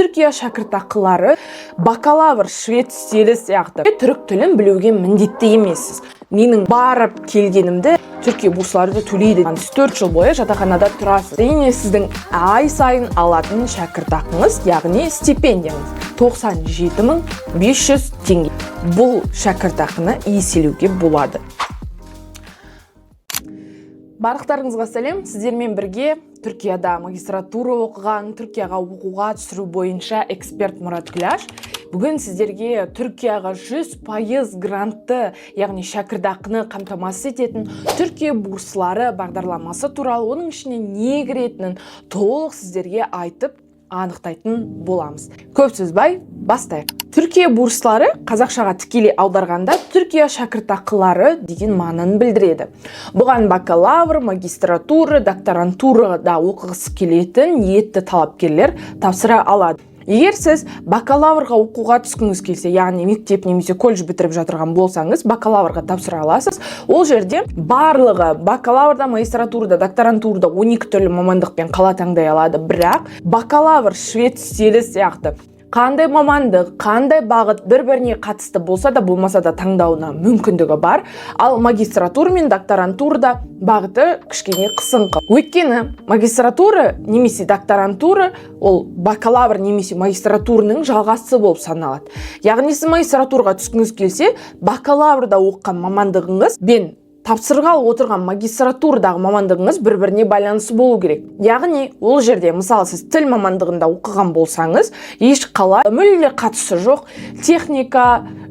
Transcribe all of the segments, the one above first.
Түркия шәкіртақылары бакалавр швед стилі сияқты, түрік тілін білуге міндетті емессіз. Менің барып келгенімді Түркия бурслары да төлейді. Сіз 4 жыл бойы жатақханада тұрасыз. Әрине, сіздің ай сайын алатын шәкіртақыңыз, яғни стипендияңыз 97 500 теңге. Бұл шәкіртақыны еселеуге болады. Барлықтарыңызға сәлем! Сіздермен бірге Түркияда магистратура оқыған, Түркияға оқуға түсіру бойынша эксперт Мұрат Күләш. Бүгін сіздерге Түркияға 100% грантты, яғни шәкіртақыны қамтамасыз ететін Түркия бурслары бағдарламасы туралы, оның ішіне не кіретінін толық сіздерге айтып, анықтайтын боламыз. Көп созбай бастайық. Түркия бурслары қазақшаға тікелей аударғанда Түркия шәкіртақылары деген мағынаны білдіреді. Бұған бакалавр, магистратура, докторантурада оқығысы келетін ниетті талапкерлер тапсыра алады. Егер сіз бакалаврға оқуға түскіңіз келсе, яғни мектеп немесе колледж бітіріп жатырған болсаңыз, бакалаврға тапсыра аласыз. Ол жерде барлығы бакалаврда, магистратурада, докторантурада 12 түрлі мамандықпен қала таңдай алады. Бірақ бакалавр швед стилі сияқты қандай мамандық, қандай бағыт бір біріне қатысты болса да, болмаса да, таңдауына мүмкіндігі бар. Ал магистратура мен докторантурада бағыты кішкене қысыңқы, өйткені магистратура немесе докторантура ол бакалавр немесе магистратураның жалғасы болып саналады. Яғни сіз магистратураға түскіңіз келсе, бакалаврда оқыған мамандығыңыз бен тапсырғалы отырған магистратурадағы мамандығыңыз бір біріне байланысы болу керек. Яғни ол жерде, мысалы, сіз тіл мамандығында оқыған болсаңыз, еш қалай мүлде қатысы жоқ техника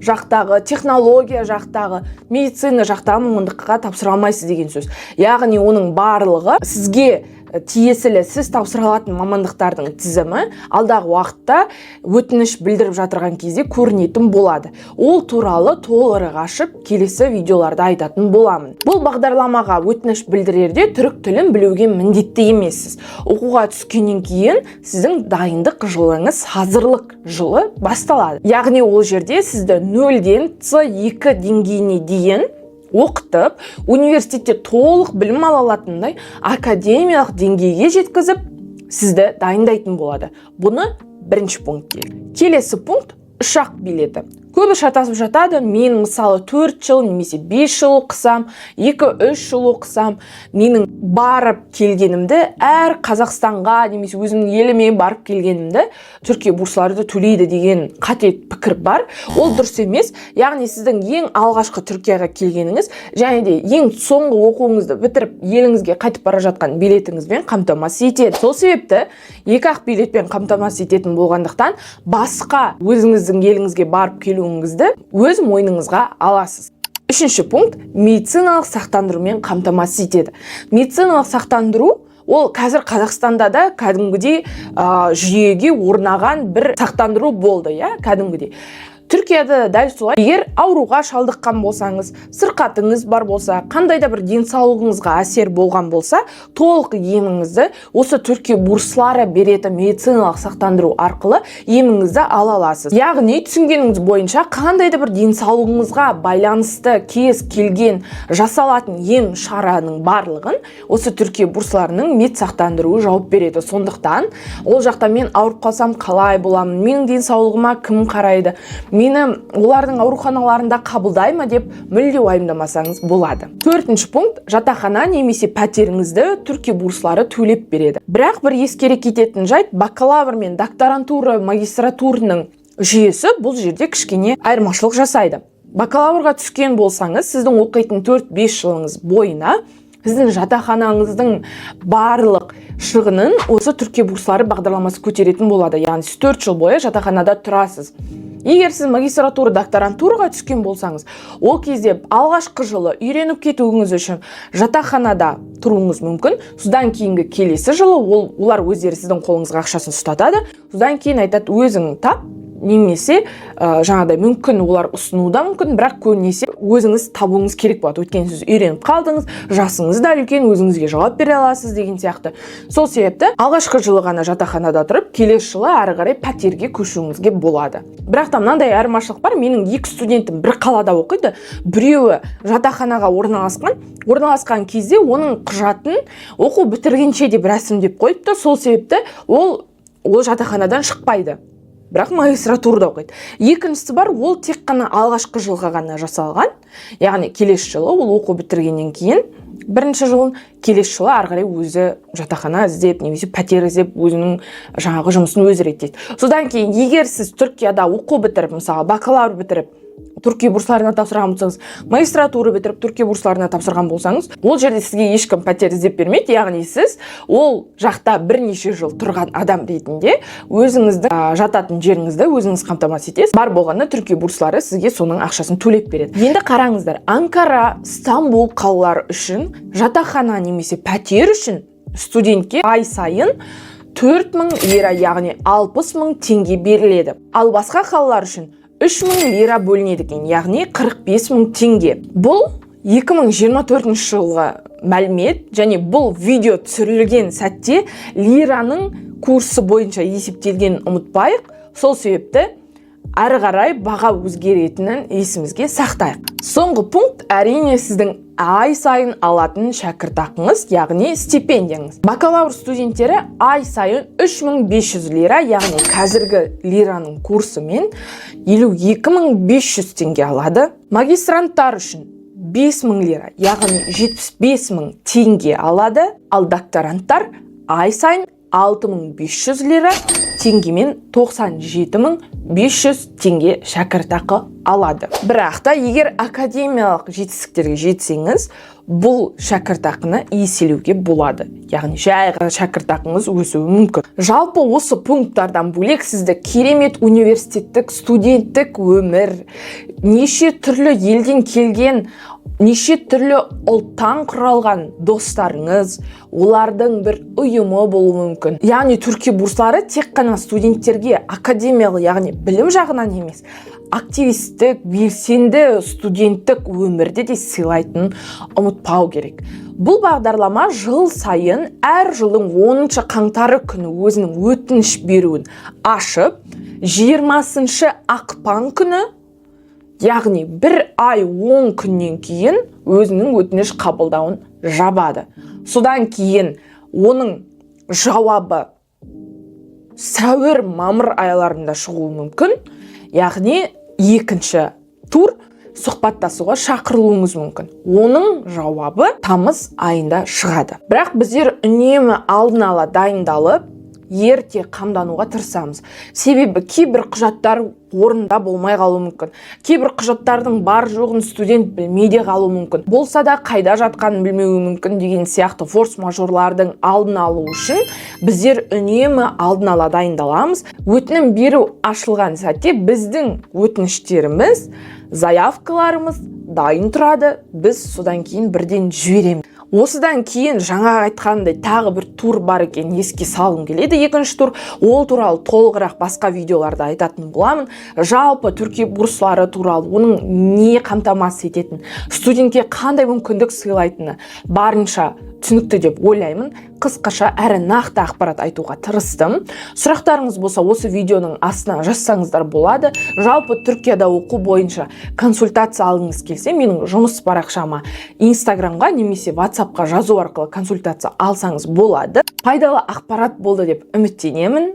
жақтағы, технология жақтағы, медицина жақтағы мамандыққа тапсыра алмайсыз деген сөз. Яғни оның барлығы сізге тиесілі, сіз тапсыра алатын мамандықтардың тізімі алдағы уақытта өтініш білдіріп жатырған кезде көрінетін болады. Ол туралы толығырақ ашып, келесі видеоларда айтатын боламын. Бұл бағдарламаға өтініш білдірерде түрік тілін білуге міндетті емессіз. Оқуға түскеннен кейін сіздің дайындық жылыңыз, әзірлік жылы басталады. Яғни ол жерде сізді нөлден С2 деңгейіне дейін оқытып, университетте толық білім ала алатындай академиялық деңгейге жеткізіп, сізді дайындайтын болады. Бұны бірінші пункт делік. Келесі пункт – ұшақ билеті. Көбі шатасып жатады. Мен, мысалы, 4 жыл немесе 5 жыл оқысам, 2-3 жыл оқысам, менің барып келгенімді, әр Қазақстанға немесе өзімнің еліме барып келгенімді Түркия бурслары да төлейді деген қате пікір бар. Ол дұрыс емес. Яғни сіздің ең алғашқы Түркияға келгеніңіз және де ең соңғы оқуыңызды бітіріп, еліңізге қайтып бара жатқан билетіңізбен қамтамасыз етеді. Сол себепті екі ақ билетпен қамтамасыз ететін болғандықтан, басқа өзіңіздің еліңізге барып келуіңізді өз мойныңызға аласыз. Үшінші пункт – медициналық сақтандырумен қамтамасыз етеді. Медициналық сақтандыру ол қазір Қазақстанда да кәдімгідей жүйеге орнаған бір сақтандыру болды, иә, кәдімгідей. Түркияда да дәл солай. Егер ауруға шалдыққан болсаңыз, сырқатыңыз бар болса, қандай да бір денсаулығыңызға әсер болған болса, толық еміңізді осы Түркия бурслары беретін медициналық сақтандыру арқылы еміңізді ала аласыз. Яғни түсінгеніңіз бойынша, қандай да бір денсаулығыңызға байланысты кез келген жасалатын ем шараның барлығын осы Түркия бурсларының мед сақтандыруы жауап береді. Сондықтан ол жақта мен ауырып қалсам, қалай боламын, менің денсаулығыма кім қарайды, мені олардың ауруханаларында қабылдай ма деп мүлде уайымдамасаңыз болады. Төртінші пункт – жатақхана немесе пәтеріңізді Түркия бурслары төлеп береді. Бірақ бір ескере кететін жайт: бакалавр мен докторантура, магистратураның жүйесі бұл жерде кішкене айырмашылық жасайды. Бакалаврға түскен болсаңыз, сіздің оқитын 4-5 жылыңыз бойына сіздің жатақханаңыздың барлық шығынын осы Түркия бурслары бағдарламасы көтеретін болады. Яғни сіз 4 жыл бойы жатақханада тұрасыз. Егер сіз магистратура, докторантураға түскен болсаңыз, ол кезде алғашқы жылы үйреніп кетуіңіз үшін жатақханада тұруыңыз мүмкін. Содан кейінгі келесі жылы олар өздері сіздің қолыңызға ақшасын ұстатады. Содан кейін айтады: «Өзің тап», немесе жаңағыдай мүмкін, олар ұсынуы да мүмкін, бірақ көбінесе өзіңіз табуыңыз керек болады, өйткені сіз үйреніп қалдыңыз, жасыңыз да үлкен, өзіңізге жауап бере аласыз деген сияқты. Сол себепті алғашқы жылы ғана жатақханада тұрып, келесі жылы әрі қарай пәтерге көшуіңізге болады. Бірақ та мынандай айырмашылық бар: менің екі студентім бір қалада оқиды. Біреуі жатақханаға орналасқан кезде оның құжатын оқу бітіргенше деп рәсімдеп қойыпты. Сол себепті ол Ол жатақханадан шықпайды, бірақ магистратурада оқиды. Екіншісі бар, ол тек қана алғашқы жылға ғана жасалған, яғни келесі жылы ол оқу бітіргеннен кейін бірінші жылын, келесі жылы ары қарай өзі жатақхана іздеп немесе пәтер іздеп, өзінің жаңағы жұмысын өзі реттейді. Содан кейін, егер сіз Түркияда оқу бітіріп, мысалы, бакалавр бітіріп, Түркия бурсларына тапсырған болсаңыз, магистратура бітіріп, Түркия бурсларына тапсырған болсаңыз, ол жерде сізге ешкім пәтер іздеп бермейді. Яғни сіз ол жақта бірнеше жыл тұрған адам ретінде өзіңіздің жататын жеріңізді өзіңіз қамтамасыз етесіз. Бар болғаны, Түркия бурслары сізге соның ақшасын төлеп береді. Енді қараңыздар, Анкара, Стамбул қалалары үшін жатақхана немесе пәтер үшін студентке ай сайын 4000 лира, яғни 60 мың теңге беріледі. Ал басқа қалалар үшін 3000 лира бөлінеді екен, яғни 45 мың теңге. Бұл 2024 жылғы мәлімет және бұл видео түсірілген сәтте лираның курсы бойынша есептелгенін ұмытпайық. Сол себепті әрі қарай баға өзгеретінін есімізге сақтайық. Соңғы пункт, әрине, сіздің ай сайын алатын шәкіртақыңыз, яғни стипендияңыз. Бакалавр студенттері ай сайын 3500 лира, яғни қазіргі лираның курсымен 52 500 теңге алады. Магистранттар үшін 5000 лира, яғни 75 мың теңге алады. Ал докторанттар ай сайын 6500 лира, теңгемен 97 500 теңге шәкіртақы алады. Бірақ та егер академиялық жетістіктерге жетсеңіз, бұл шәкіртақыны еселеуге болады, яғни жай ғана шәкіртақыңыз өсуі мүмкін. Жалпы, осы пункттардан бөлек, сізді керемет университеттік студенттік өмір, неше түрлі елден келген, неше түрлі ұлттан құралған достарыңыз, олардың бір ұйымы болуы мүмкін. Яғни Түркия бурслары тек қана студенттерге академиялық, яғни білім жағынан емес, активистік, белсенді студенттік өмірді де сыйлайтынын ұмытпау керек. Бұл бағдарлама жыл сайын әр жылдың 10 қаңтары күні өзінің өтініш беруін ашып, 20 ақпан күні, яғни бір ай 10 күннен кейін өзінің өтініш қабылдауын жабады. Содан кейін оның жауабы сәуір, мамыр айларында шығуы мүмкін, яғни екінші тур сұхбаттасуға шақырылуыңыз мүмкін. Оның жауабы тамыз айында шығады. Бірақ біздер үнемі алдын ала дайындалып, ерте қамдануға тырысамыз, себебі кейбір құжаттар орнында болмай қалуы мүмкін, кейбір құжаттардың бар жоғын студент білмей де қалуы мүмкін, болса да қайда жатқанын білмеуі мүмкін деген сияқты форс мажорлардың алдын алу үшін біздер үнемі алдын ала дайындаламыз. Өтінім беру ашылған сәтте біздің өтініштеріміз, заявкаларымыз дайын тұрады, біз содан кейін бірден жібереміз. Осыдан кейін жаңа айтқанымдай, тағы бір тур бар екенін еске салғым келеді, екінші тур. Ол туралы толығырақ басқа видеоларда айтатын боламын. Жалпы, Түркия бурслары туралы, оның не қамтамасыз ететін, студентке қандай мүмкіндік сыйлайтыны барынша түсінікті деп ойлаймын. Қысқаша әрі нақты ақпарат айтуға тырыстым. Сұрақтарыңыз болса, осы видеоның астына жазсаңыздар болады. Жалпы, Түркияда оқу бойынша консультация алғыңыз келсе, менің жұмыс парақшама, Инстаграмға немесе Ватсапқа жазу арқылы консультация алсаңыз болады. Пайдалы ақпарат болды деп үміттенемін.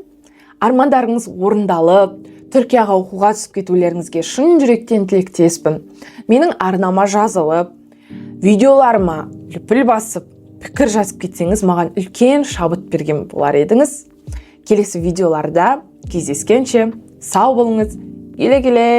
Армандарыңыз орындалып, Түркияға оқуға түсіп кетулеріңізге шын жүректен тілектеспін. Менің арнама жазылып, видеоларыма лүпіл басып, пікір жазып кетсеңіз, маған үлкен шабыт берген болар едіңіз. Келесі видеоларда кездескенше сау болыңыз, келе келе.